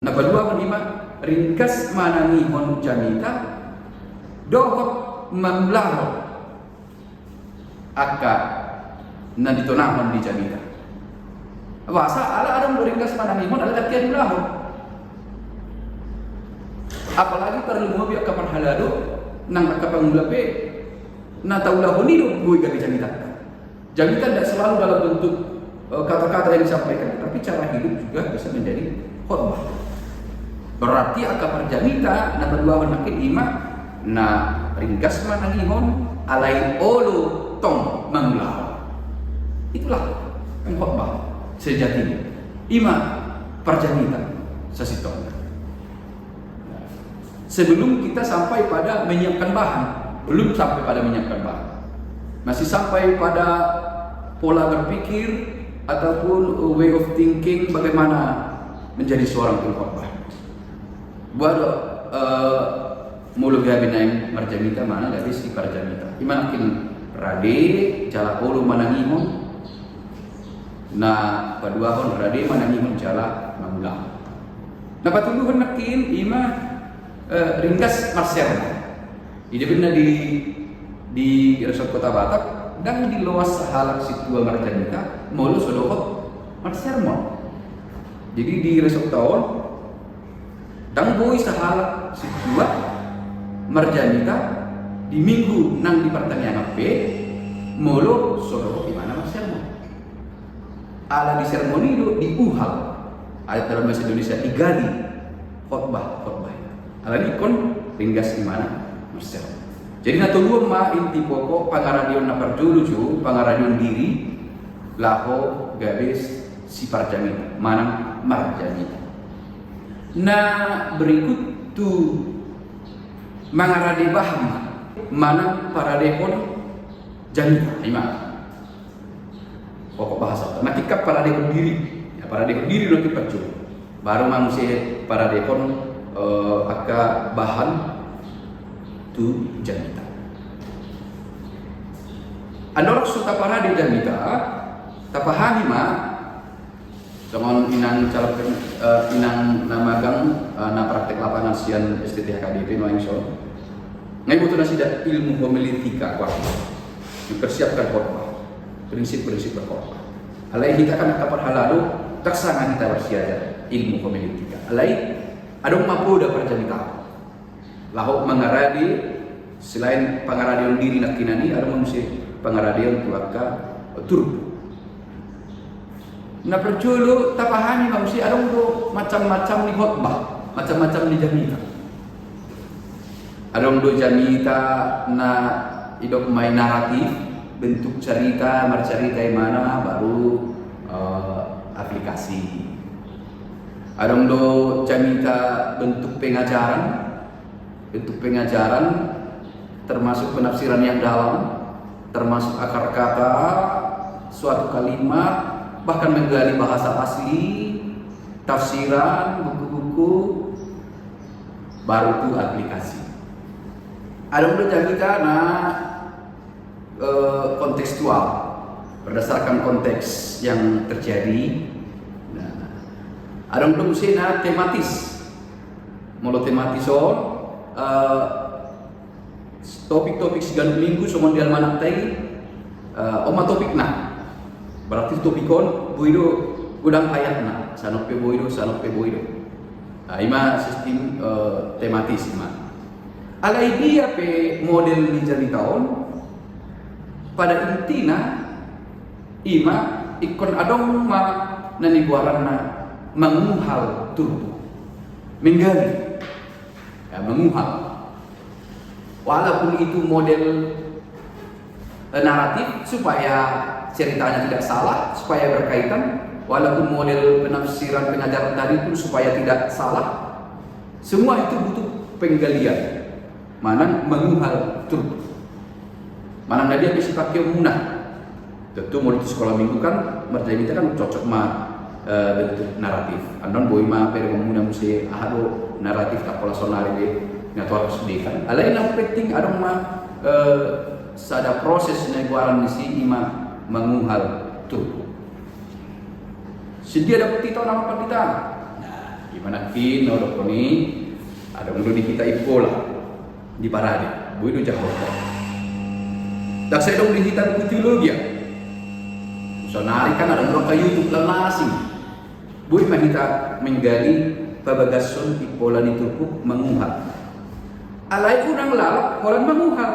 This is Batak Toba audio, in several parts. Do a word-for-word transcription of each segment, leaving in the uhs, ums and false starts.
Na paduahon i ma ringgas manangihon jamita dohot mangulahon angka na ditonahon ni jamita. Boasa? Ala adong do ringgas manangihon, ala ndang diulahon. Apalagi tarlumobi angka parhalado nang angka pangula pe, na taulahon i do boi gabe jamita. Jamita tidak selalu dalam bentuk, eh, kata-kata yang disampaikan, tapi cara hidup juga bisa menjadi khotbah. Berarti angka parjamita na paduahon nangkin i ma na ringgas manangihon, alai olo tong mangulahon. Itulah pengkhotbah sejatinya. I ma parjamita sasintongna. Sebelum kita sampai pada menyiapkan bahan, belum sampai pada menyiapkan bahan, masih sampai pada pola berpikir ataupun way of thinking bagaimana menjadi seorang pengkhotbah. Boha do, eh, molo gabe naeng marjamita, manang gabe siparjamita. I ma nangkin rade jala olo manangihon, na paduahon rade manangihon jala mangulahon. Na patoluhon nangkin i ma, eh, ringgas marsermon. Jadi benar di, di Resort Kota Batak, ndang diloas sahalak sintua marjamita molo so dohot marsermon. Jadi di resortta on, ndang boi sahalak sintua marjamita di minggu nang di partangiangan pe molo so dohot ibana marsermon. Ala disermoni do, diuhal. Adat dalam bahasa Indonesia, digali khotbah, khotbah. Alani ingkon ringgas ibana marsermon. Jadi na tolu on ma inti pokok pangaradeon na parjolo jo, pangaradeon diri laho gabe siparjamita manang marjamita. Na berikut tu mangarade bahan manang paradehon jamita, i ma pokok bahasa. Na tingkat paradehon diri, ya, paradehon diri do tingkat parjolo. Baru ma muse paradehon, eh, angka bahan tu jamita. Andorang so taparade jamita, tapahami ma songon inang calon pen-, eh, inang na magang, eh, na praktek lapangan sian S T T H K B P nuaeng son. Nga diboto nasida ilmu homiletika, wah, mempersiapkan khotbah, prinsip-prinsip berkhotbah. Alai hita kan angka parhalado, ndang sanga hita marsiajar ilmu homiletika. Alai adong ma poda parjamita laho mangarade, selain pangaradeon diri nangkinan i, adong ma muse pangaradeon tu angka turpuk. Na parjolo tapahami ma muse adong do macam-macam ni khotbah, macam-macam ni jamita. Adong do jamita na didok ma i naratif, bentuk carita, marcarita ibana, baru, eh, aplikasi. Adong do jamita bentuk pengajaran, bentuk pengajaran termasuk penafsiran yang dalam, termasuk akar kata suatu kalimat, bahkan menggali bahasa asli, tafsiran, buku-buku, baru tu aplikasi. Adong do jamita na eh, kontekstual, berdasarkan konteks yang terjadi. Nah, adong do muse na tematis. Molo tematis on, eh, topik-topik siganup minggu songon di almanakta i, eh, on ma topikna. Berarti topik on boi do godang ayatna, sanon pe boi do, sanon pe boi do. Nah, i ma sistim, eh, tematis i ma. Alai dia pe model ni jamita on, pada intina i ma ingkon adong ma na nigoaranna manguhal turpuk. Menggali. Ya, menguhal. Walaupun itu model, eh, naratif, supaya ceritanya tidak salah, supaya berkaitan, walaupun model penafsiran pengajaran tadi pun supaya tidak salah, semua itu butuh penggalian. Manang menguhal turpuk. Manang na dia pe sipake muna. Tentu molo tu sekolah minggu kan, marjamita kan cocok ma, eh, bentuk naratif. Annon boi ma pareonmuna muse aha do naratif, tapala sonari be, nga tu arus be kan. Alai na penting adong ma, eh, sada proses na goaran ni si i ma manguhal turpuk. Sian dia dapot hita on, Amang Pandita? Nah, Ima nangkin na hudokkon i, adong do di hita impola, di parade, boi do jahahon. Ndang sai adong di hita buku teologia. Saonari kan adong do angka YouTube na asing. Boi ma hita menggali pabagashon impola ni turpuk manguhal. Alai unang lalap holan manguhal.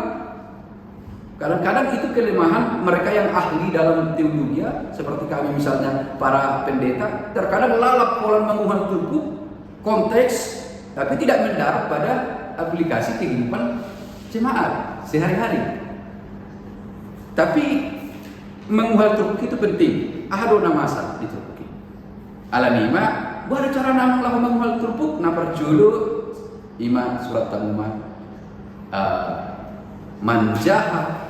Kadang-kadang itu kelemahan mereka yang ahli dalam teologia, seperti kami misalnya para pendeta, terkadang lalap holan manguhal turpuk, konteks, tapi tidak mendarat pada aplikasi kehidupan jemaat sehari-hari. Tapi manguhal turpuk itu penting. Aha do na masa di turpuk i? Alani i ma, boha do carana amang laho manguhal turpuk? Na parjolo, ima surat tangguman, eh, manjaha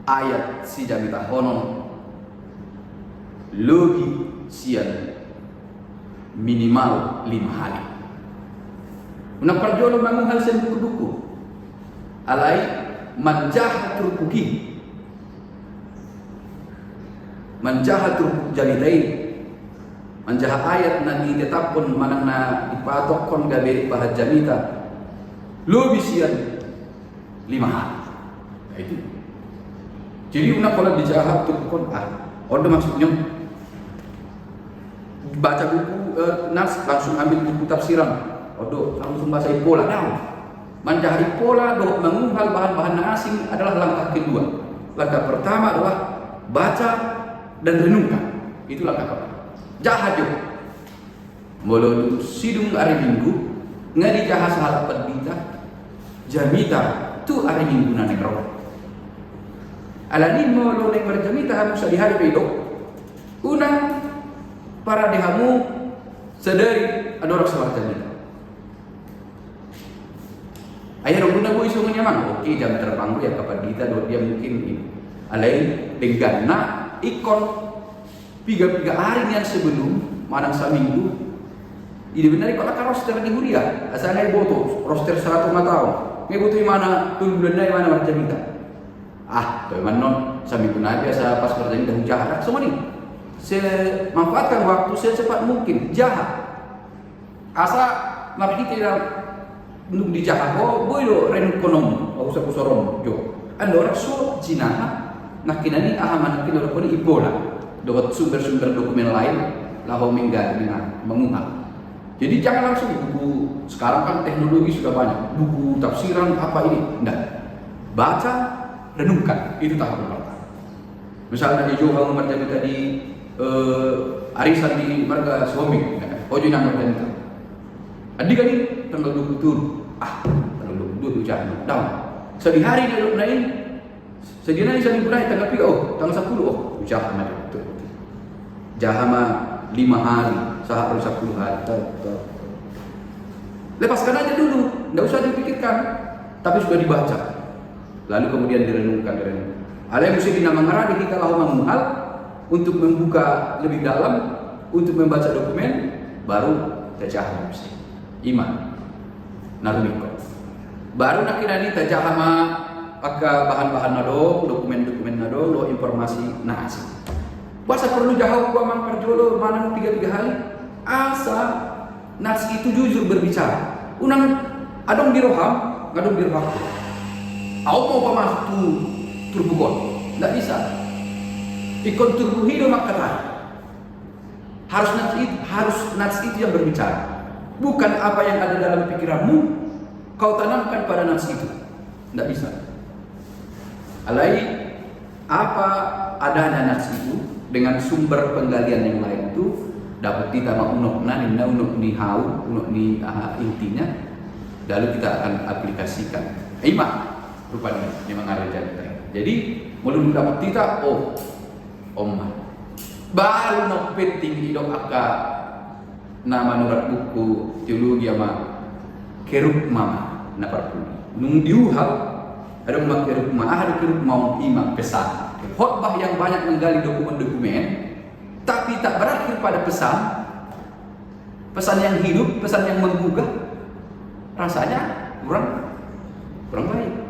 ayat sijamitahonon lobi sian minimal lima hali. Unang parjolo manguhal sian buku-buku. Alai manjaha turpuk i. Manjaha turpuk jamita i. Manjaha ayat na ditetaphon manang na dipatokhon gabe bahan jamita. Lobi sian lima hali. Nah, itu. Jadi unang holan dijaha turpuk on, ah, on do maksudnya. Baca buku, eh, nas, langsung ambil buku tafsiran. On do, langsung baca impola, daong. Manjaha impola dohot manguhal bahan-bahan na asing adalah langkah kedua. Langkah pertama adalah baca dan renungkan. Itu langkah pertama. Jaha jo. Molo dung sidung ari Minggu, nga dijaha sahalak pandita jamita tu ari Minggu na naeng ro. Alani molo naeng marjamita hamu sadihari pe, idok, unang parade hamu sadari andorang so marjamita. Ai adong do na boi songon i amang, oke, jam terbang do i angka pandita dohot dia mungkin i. Alai dengganna ingkon piga-piga ari nian sebelum, manang saminggu. Ido benar ingkon angka roster di huria, asa nga diboto roster satonga taon. Nga diboto imana tolu bulan nai imana marjamita. Ah, toe ma annon, saminggu nai pe asa pas marjamita hujaha, songon i. Se, manfaatkan waktu secepat mungkin, jaha. Asa marhite na dung dijaha ho, boi do renungkononmu, pausor-usoronmu jo. Andorang so jinaha, nangkinan i aha ma nangkin na hudokkon i, impola dohot sumber-sumber dokumen lain laho menggali, na manguhal. Jadi jangan langsung buku, sekarang kan teknologi sudah banyak, buku tafsiran apa ini, ndak. Baca, renungkan, itu tahap pertama. Misalna dijou hamu marjamita di, eh, arisan di marga Sihombing, ho jo inang marjamita. Andigan i, tanggal dua puluh tolu. Ah, tanggal dua puluh dua tu jaha, daong. Sadihari na dok nai, sadia nai saminggu nai, tanggal piga, oh, tanggal sampulu, oh, jaha ma dok. Jaha ma lima hari, sahat ro sampulu hari. Lepaskan aja dulu, ndak usah dipikirkan. Tapi sudah dibaca. Lalu kemudian direnungkan, direnungkan. Alai mesti di na mangarade hita laho manguhal untuk membuka lebih dalam, untuk membaca dokumen, baru tajaha mesti. Ima na rumingkot. Baru nangkinan i tajaha ma angka bahan-bahan na adong, dokumen-dokumen na adong, dohot informasi na asing. Boasa porlu jaha ho amang parjolo manang piga-piga hali? Asa nats itu jujur berbicara. Unang adong di roham, nga adong di rohangku. Ahu mau pamasuk tu turpuk on. Ndak bisa. Ingkon turpuk i do mangkatai. Harus nats itu, harus nats itu yang berbicara. Bukan apa yang ada dalam pikiranmu, kau tanamkan pada nats itu. Ndak bisa. Alai, apa adanya nats itu, dengan sumber penggalian yang lain itu, dapot hita ma unokna, ninna, unok ni hau, unok ni aha, intinya, lalu kita akan aplikasikan. Ima rupani, memang ada jalan lain. Jadi, molo dung dapot hita, oh, on ma. Baru na penting didok angka na manurat buku teologi, ima kerugma ma na parpudi. Nunga diuhal, adong ma kerugma. Aha do kerugma on? Ima pesan. Khotbah yang banyak menggali dokumen-dokumen, tapi tak berakhir pada pesan, pesan yang hidup, pesan yang menggugah, rasanya kurang, kurang baik.